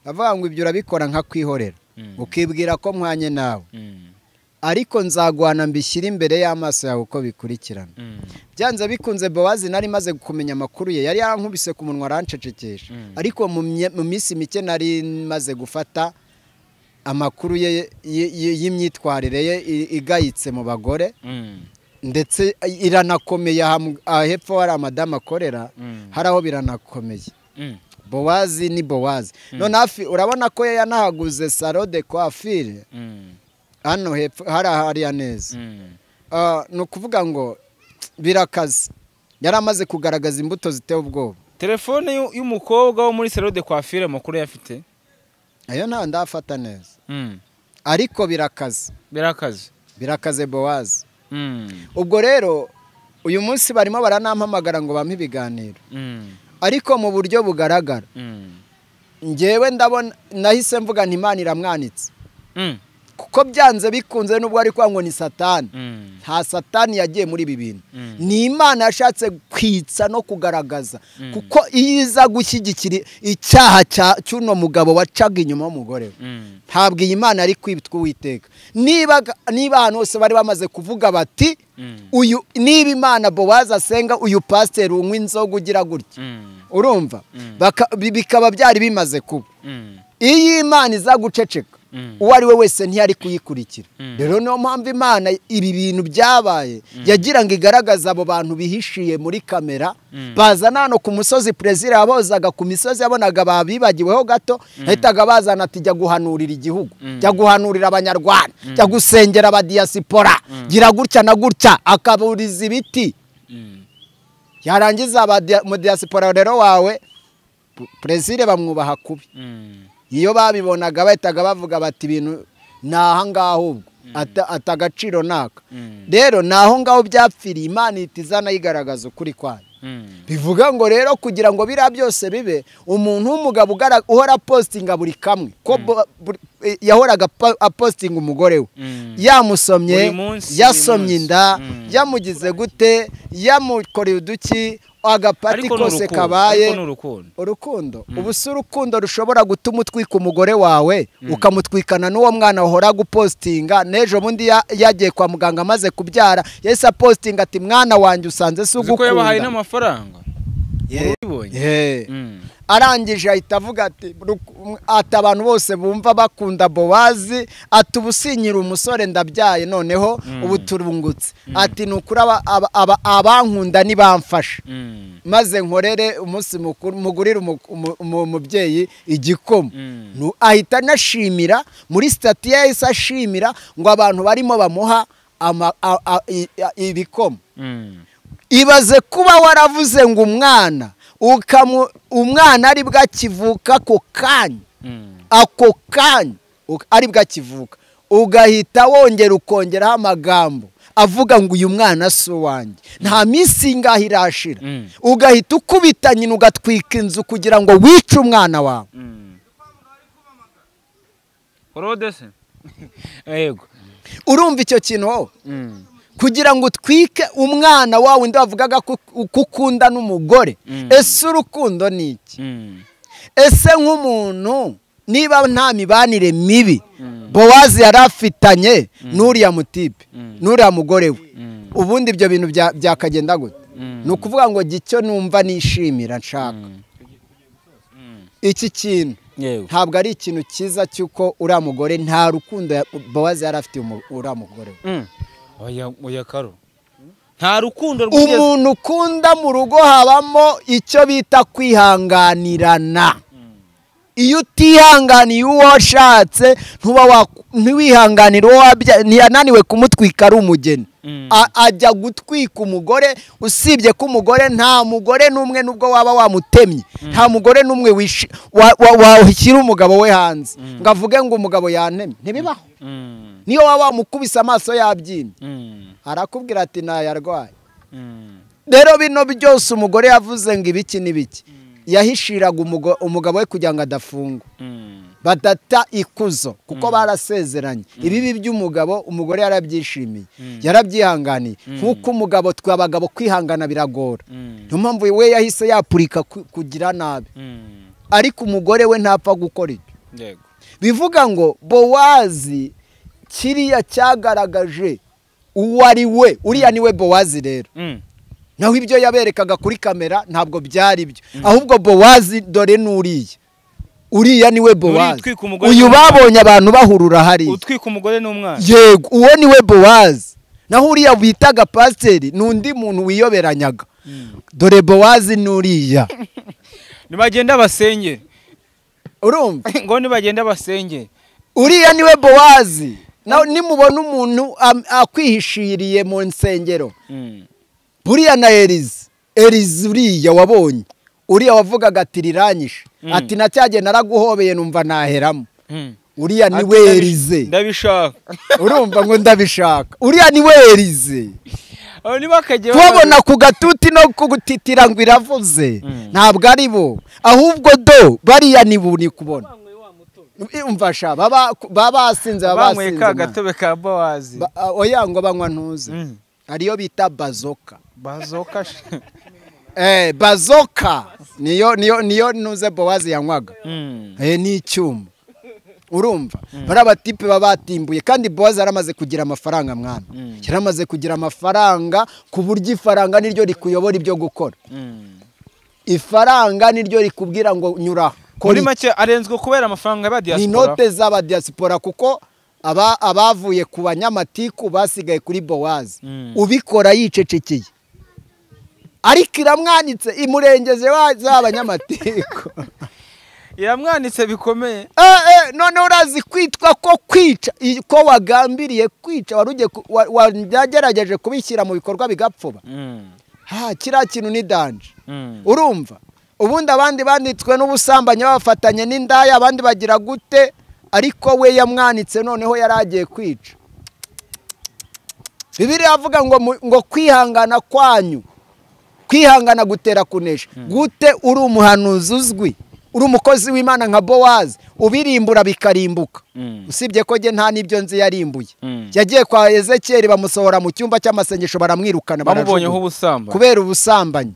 avuga ngo ibyo urabikora nka kwihorera ukibwira ko mwanye nawe, ariko nzagwana mbishyira imbere y'amaso yawe uko bikurikirana. Byanze bikunze Bowazi nari maze kumenya amakuru ye, yari yarankubise ku munwa arancecekesha, ariko mu minsi mike nari maze gufata amakuru ye y'imyitwarire ye igayitse mu bagore, ndetse iranakomeye. Hepfo hari amadamu akorera, hari aho biranakomeye. Bowazi ni Bowazi. None hafi urabona ko yanahaguze salon de coiffure hano hepfo hari hariya neza. Ni ukuvuga ngo birakaze, yari amaze kugaragaza imbuto ziteye ubwoba. Telefone y'umukobwa wo muri salon de coiffure amakuru yafite ayo nta ndafata neza, ariko birakaze. Birakaze Bowazi. Ubwo rero uyu munsi barimo baranampamagara ngo bampe ibiganiro, ariko mu buryo bugaragara njyewe ndabona nahise mvuga nti Imana iramwanitse. Ko byanze bikunze nubwo ari kwa ngo ni Satani, nta Satani yagiye muri ibi bintu, ni Imana yashatse kwitsa no kugaragaza, kuko iyo iza gushyigikira icyaha cy'uno mugabo wacaga inyuma y'umugore we, ntabwo iyi Imana ari kwitwa Uwiteka. Niba ahantu hose bari bamaze kuvuga bati uyu niba Imana Bowazi asenga uyu pasiteri unywa inzoga ugira gutya, urumva bikaba byari bimaze kuba. Iyo Imana iza guceceka uwo ari we wese ntiyari kuyikurikira. Rero niyo mpamvu Imana ibi bintu byabaye yagira ngo igaragaze abo bantu bihishiye muri kamera, bazana hano ku musozi. Perezida yabozaga ku misozi, yabonaga babibagiweho gato, yahitaga bazana ati jya guhanurira igihugu, jya guhanurira abanyarwanda, jya gusengera abadiyasipora, gira gutya na gutya, akaburiza ibiti. Yarangiza mu diyasipora rero wawe Perezida bamwubaha kubi. Iyo babibonaga bahitaga bavuga bati ibintu ni aha ngaho ubwo atagaciro naka. Rero ni aho ngaho byapfiriye, Imana ihita izana yigaragaza ukuri kwayo. Bivuga ngo rero kugira ngo biriya byose bibe, umuntu w'umugabo uhora apostinga buri kamwe, ko yahoraga apostinga umugore we, yamusomye, yasomye inda, yamugize gute, yamukoreye uduki, agapati kose kabaye. Urukundo ubu si urukundo rushobora gutuma utwika umugore wawe, ukamutwikana n'uwo mwana wahora gupostinga. N'ejo bundi yagiye kwa muganga amaze kubyara, yahise apostinga ati mwana wanjye usanze si ugukunda. Yabahaye n'amafaranga. Arangije ahita avuga ati abantu bose bumva bakunda Bowazi, ati ubu sinyira umusore ndabyaye noneho ubu turungutse, ati nukuri abankunda nibamfasha maze nkorere umunsi mukuru, mugurire umubyeyi igikoma. Ahita anashimira muri stati yahise ashimira ngo abantu barimo bamuha ibikoma. Ibaze kuba waravuze ngo umwana umwana ari bwakivuka ako kanya, ako kanya ari bwakivuka, ugahita wongera ukongeraho amagambo avuga ngo uyu mwana si uwanjye, nta minsi ingahe irashira, ugahita ukubita nyina ugatwika inzu kugira ngo wice umwana wawe. Urumva icyo kintu wowe? Kugira ngo utwike umwana wawe undi wavugaga ko ukunda n'umugore. Ese urukundo ni iki? Ese nk'umuntu niba nta mibanire mibi Bowazi yari afitanye n'uriya mutipe, n'uriya mugore we, ubundi ibyo bintu byakagenda gute? Ni ukuvuga ngo gicyo numva nishimira nshaka iki kintu, ntabwo ari ikintu cyiza cy'uko uriya mugore nta rukundo Bowazi yari afitiye uriya mugore we. Oya karo, nta rukundo umuntu ukunda mu rugo habamo icyo bita kwihanganirana. Iyo utihanganiye uwo washatse, ntiwihanganire uwo wabyaye, ntiyananiwe kumutwika ari umugeni, ajya gutwika umugore. Usibye ko umugore nta mugore n'umwe nubwo waba wamutemye, nta mugore n'umwe washyira umugabo we hanze ngo avuge ngo umugabo yantemye, ntibibaho. Niyo waba wamukubise amaso yabyimbye, arakubwira ati ntayarwaye. Rero bino byose umugore yavuze ngo ibiki n'ibiki, yahishiraga umugabo we kugira ngo adafungwa, badata ikuzo, kuko barasezeranye. Ibibi by'umugabo umugore yarabyishimiye, yarabyihanganiye. Nk'uko umugabo twe abagabo kwihangana biragora, niyo mpamvu we yahise yapurika kugira nabi, ariko umugore we ntapfa gukora ibyo. Bivuga ngo Bowazi kiriya cyagaragaje uwo ari we, uriya niwe Bowazi rero. Naho ibyo yaberekaga kuri kamera ntabwo byari byo, ahubwo Bowazi dore n'uriya, uriya niwe Bowazi. Uyu babonye abantu bahurura hariya, utwika umugore n'umwana. Yego, uwo niwe Bowazi. Naho uriya bitaga pasiteri n'undi muntu wiyoberanyaga, dore Bowazi n'uriya. Nibagenda basenge, urumva ngo nibagenda basenge, uriya niwe Bowazi. Naho nimubona umuntu akwihishiriye mu nsengero, buriya na Elize, Elize uriya wabonye, uriya wavugaga ati riranyishe, ati nacyage naraguhobeye numva naheramo, uriya niwe Elize. Ndabishaka. Urumva ngo ndabishaka, uriya niwe Elize. Kubabona ku gatuti no kugutitira ngo iravuze, ntabwo ari bo, ahubwo do bariya ni buni kubona. Umva sha, baba basinze, baba banyweye basinze ka man. Gatobe ka Bowazi. Oya, ngo banywa ntuze, ariyo bita bazoka. Bazoka Bazoka niyo ntuze Bowazi yanywaga. Ni icyuma. Urumva bari abatipe baba batimbuye, kandi Bowazi yaramaze kugira amafaranga mwana. Yaramaze kugira amafaranga ku buryo ifaranga niryo rikuyobora ibyo gukora. Ifaranga niryo rikubwira ngo nyura kora Muri iki. make arenzwe kubera amafaranga y'aba Ni diaspora. inote z'aba diaspora, kuko aba abavuye ku banyamatiku basigaye kuri Bowazi. Ubikora yicecekeye, ariko iramwanitse, imurengeze wa z'abanyamatiku. Iramwanitse bikomeye. None urazi kwitwa ko kwica, ko wagambiriye kwica, wari ugiye wagerageje kubishyira mu bikorwa bigapfuba. Ha, kiriya kintu ni danger. Urumva ubundi abandi banditswe n'ubusambanyi bafatanye n'indaya, abandi bagira gute, ariko we yamwanitse noneho yari agiye kwica. Bibiliya avuga ngo ngo kwihangana kwanyu, kwihangana gutera kunesha. Gute uri umuhanuzi uzwi, uri umukozi w'Imana nka Bowazi, ubirimbura bikarimbuka? Usibye ko njye nta n'ibyo nzi yarimbuye. Yagiye kwa Ezekiyeli, bamusohora mu cyumba cy'amasengesho, baramwirukana, bamubonyeho barajugunya. Ubusambanyi. Kubera ubusambanyi.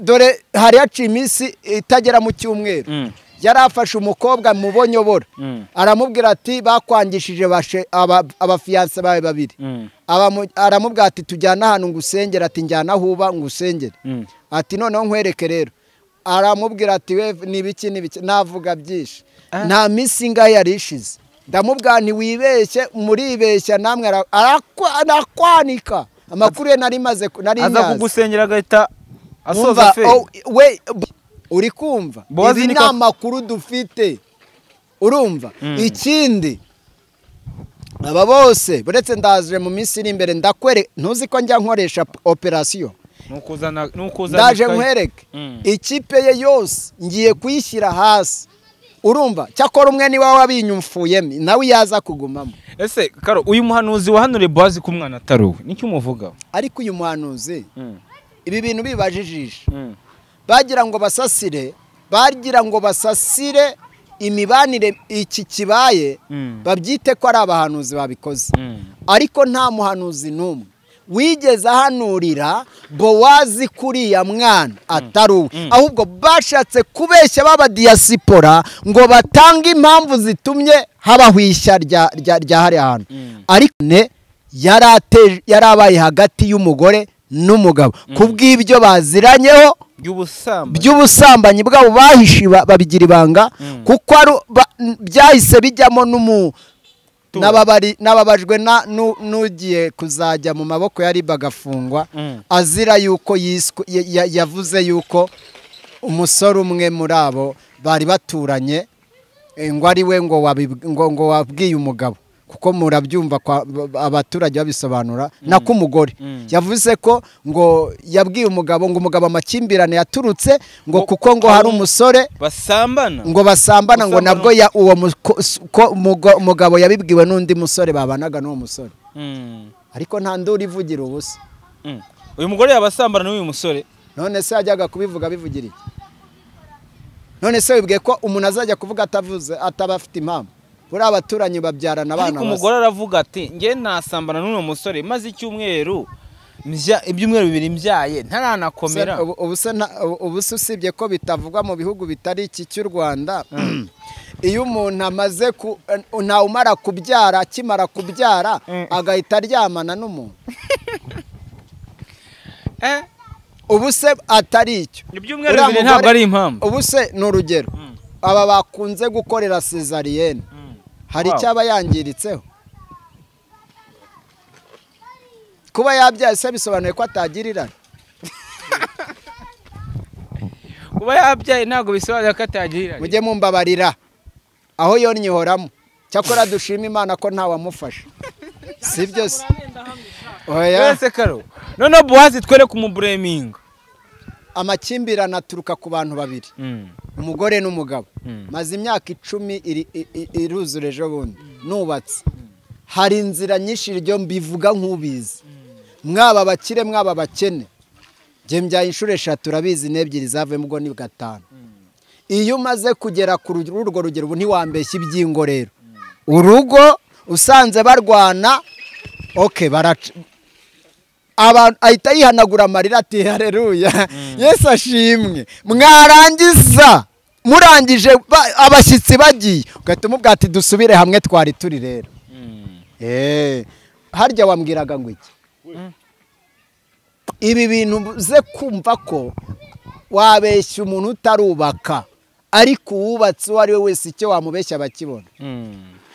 Dore hari haciye iminsi itagera mu cyumweru, yari afashe umukobwa mu bonyobora, aramubwira ati bakwangishije abafiyanse bawe babiri. Aramubwira ati tujyane ahantu ngusengere, ati njyana aho uba ngusengere. Ati noneho nkwereke rero. Aramubwira ati we ni ibiki n'ibiki, navuga byinshi. Nta minsi ingahe yari ishize, ndamubwira nti wibeshye, muribeshya namwe. Arakwanika amakuru ye nari maze nari Aza nyazi. kugusengera agahita asoza Umva, feri. oh, we uri kumva? Bowazi Ibi ni ni amakuru dufite, urumva? Ikindi, aba bose buretse ndaje mu minsi iri imbere ndakwere, ntuzi ko njya nkoresha operasiyo. Nukuzana Ndaje ikayi. nkwereke ikipe ye yose ngiye kuyishyira hasi, urumva? Cyakora umwe niwe wabinyumfuyemo, nawe yaza kugumamo. Ese Karo, uyu muhanuzi wahanuriye Bowazi ko umwana atari uwe, nicyo umuvugaho? Ariko uyu muhanuzi, ibi bintu bibajijisha, bagira ngo basasire, bagira ngo basasire imibanire iki kibaye, babyite ko ari abahanuzi babikoze. Ariko nta muhanuzi n'umwe wigeze ahanurira Bowazi kuriya mwana atari uwe. Ahubwo bashatse kubeshya baba diaspora ngo batange impamvu zitumye habaho ishya rya hariya hantu. Ariko ne yarabaye hagati y'umugore n'umugabo ku bw'ibyo baziranyeho by'ubusambanyi. By'ubusambanyi bwabo bahishe, babigira ibanga, kuko byahise bijyamo n'umu n'ababajwe n'ugiye kuzajya mu maboko ya RIB agafungwa, azira yuko yavuze yuko umusore umwe muri abo bari baturanye, ngo ari we ngo wabwiye umugabo, kuko murabyumva abaturage babisobanura, nako umugore yavuze ko ngo yabwiye umugabo ngo umugabo amakimbirane yaturutse ngo kuko ngo hari umusore basambana. Ngo basambana, ngo Gusambana. Nabwo uwo mugabo yabibwiwe n'undi musore babanaga n'uwo musore. Ariko nta nduru ivugira ubusa. Uyu mugore yabasambana n'uyu musore? None se yajyaga kubivuga bivugira iki? None se wibwiye ko umuntu azajya kuvuga atavuze, ataba afite impamvu? Buriya abaturanyi babyarana abana Ariko basa. umugore aravuga ati njye nasambana n'uyu musore maze icyumweru ibyumweru 2 mbyaye ntaranakomera. Ubu se usibye ko bitavugwa mu bihugu bitari iki cy'u Rwanda, iyo umuntu amaze ku ntawumara kubyara, akimara kubyara agahita aryamana n'umuntu? Ubu se atari icyo? Ibyumweru Uriya 2 ntabwo ari impamvu. Ubu se ni urugero, aba bakunze gukorera césarienne, hari icyo aba yangiritseho? Kuba yabyaye se bisobanuye ko atagira irari? Kuba yabyaye ntabwo bisobanuye ko atagira irari. Mujye mumbabarira aho yonnyi ihoramo. Cyakora dushima Imana ko ntawamufasha, si byo se? Oya. Wese Karo, noneho Bowazi twereke umubureminga. Amakimbirane aturuka ku bantu babiri, umugore n'umugabo. Maze imyaka 10 iruzura ejo bundi nubatse. Hari inzira nyinshi, iryo mbivuga nk'ubizi, mwaba abakire, mwaba abakene. Njye mbyaye inshuro eshatu, urabizi, n'ebyiri zavuyemo, ubwo ni gatanu. Iyo umaze kugera ku urwo rugero ubu ntiwambeshya ibyingo rero. Urugo usanze barwana, okay, baraca abantu ahita yihanagura amarira ati haleluya, Yesu ashimwe. Mwarangiza murangije abashyitsi bagiye, ugahita umubwira ati dusubire hamwe twari turi rero. Harya wambwiraga ngo iki? Ibi bintu uze kumva ko wabeshya umuntu utarubaka, ariko uwubatse uwo ari we wese icyo wamubeshya abakibona.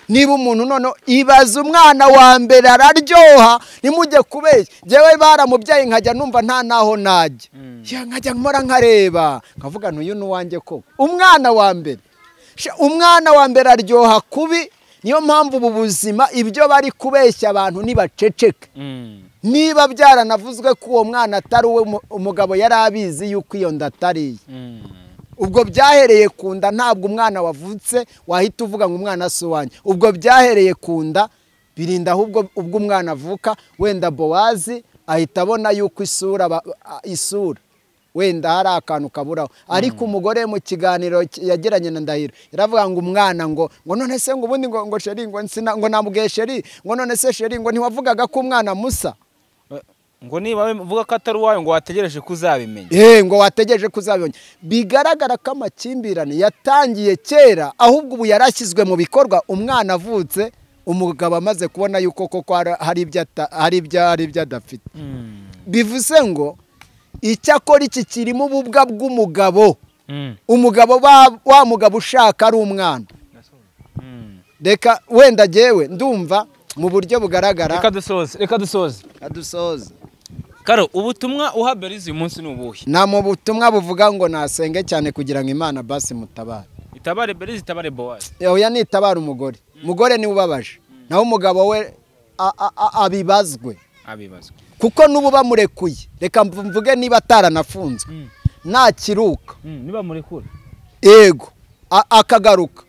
Niba umuntu none ibaza umwana wa mbere araryoha, nimujye kubeshya. Jewe baramubyaye nkajya numva nta naho najya, nkajya nkora nkareba nkavuga ntuyu nuwanjye koko. Umwana wa mbere, umwana wa mbere aryoha kubi. Niyo mpamvu ubu buzima ibyo bari kubeshya abantu nibaceceke. Niba byaranavuzwe ko uwo mwana atari uwe, umugabo yari abizi yuko iyo nda atari iye. Ubwo byahereye ku nda, ntabwo umwana wavutse wahita uvuga ngo umwana si uwanjye. Ubwo byahereye ku nda, birinda ahubwo ubwo umwana avuka, wenda Bowazi ahita abona yuko isura wenda hari akantu kaburaho. Ariko umugore mu kiganiro yagiranye na Ndahiro yaravuga ngo umwana ngo none se ngo ubundi ngo sheri ngo nsina ngo namubwiye sheri ngo none se sheri ngo ntiwavugaga ko umwana musa, ngo niba uvuga ko atari uwawe ngo wategereje kuzabimenya. Ngo wategereje kuzabimenya. Bigaragara ko amakimbirane yatangiye kera, ahubwo ubu yarashyizwe mu bikorwa. Umwana avutse, umugabo amaze kubona yuko koko hari ibyo adafite. Bivuze ngo icyakora iki kirimo ububwa bw'umugabo. Umugabo wa mugabo ushaka ari umwana. Reka wenda jewe ndumva mu buryo bugaragara. Reka dusoze, reka dusoze. Adusoze. Karo, ubutumwa uha Berizi uyu munsi ni ubuhe? Na mu butumwa buvuga ngo nasenge cyane kugira ngo Imana basi mutabare. Itabare Berizi, itabare Bowazi. Oya, nitabare umugore. Umugore ni ubabaje. Naho umugabo we abibazwe. Abibazwe. Kuko nubu bamurekuye. Reka mvuge niba ataranafunzwe. Nakiruka. Niba murekura. Yego, akagaruka.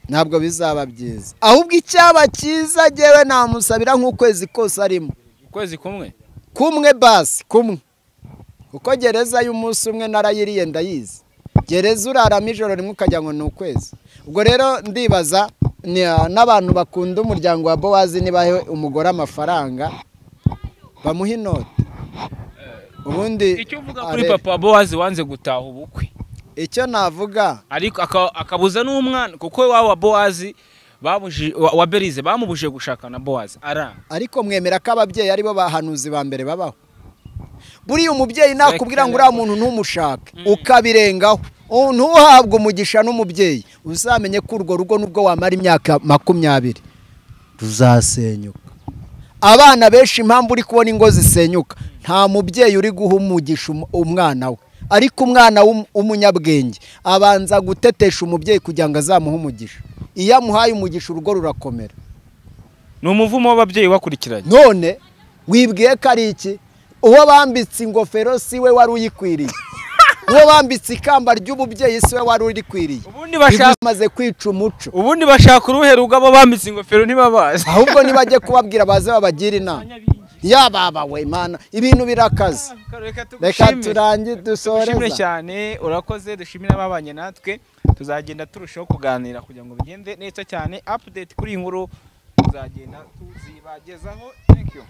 Ntabwo bizaba byiza. Ahubwo icyaba cyiza jewe namusabira nk'ukwezi kose arimo. Ukwezi kumwe? Kumwe basi, kumwe. Kuko gereza y'umunsi umwe narayiriye ndayizi. Gereza urarama ijoro rimwe ukajya ngo ni ukwezi. Ubwo rero ndibaza n'abantu bakunda umuryango wa Bowazi nibahe umugore amafaranga bamuha inoti. Ubundi icyo uvuga kuri papa Bowazi wanze gutaha ubukwe? Icyo navuga, ariko akabuza n'umwana, kuko iwabo wa Bowazi wa Berize bamubuje gushaka na Bowazi ara. Ariko mwemera ko ababyeyi aribo bahanuzi ba mbere babaho. Buriya umubyeyi nakubwira ngo uriya muntu ntumushake, ukabirengaho, ntuhabwe umugisha n'umubyeyi, uzamenye ko urwo rugo nubwo wamara imyaka 20 ruzasenyuka. Abana benshi impamvu uri kubona ingo zisenyuka, nta mubyeyi uri guha umugisha umwana we. Ariko umwana w'umunyabwenge abanza gutetesha umubyeyi kugira ngo azamuhe umugisha. Iyo amuhaye umugisha urugo rurakomera. Ni umuvumo w'ababyeyi wakurikiranye. None wibwiye ko ari iki? Uwo bambitse ingofero si we wari uyikwiriye. Uwo bambitse ikamba ry'ububyeyi si we wari urikwiriye. Ubundi bashaka maze kwica umuco. Ubundi bashaka uruhe rugabo bambitse ingofero ntibabazi. Ahubwo nibajye kubabwira baze babagira inama. Ya baba we mana, ibintu birakaze. Reka turangi dusoreza. Dushimire cyane, urakoze, dushimire ababanye natwe. Tuzagenda turushaho kuganira kugira ngo bigende neza cyane. Update kuri inkuru tuzagenda tuzibagezaho. Thank you.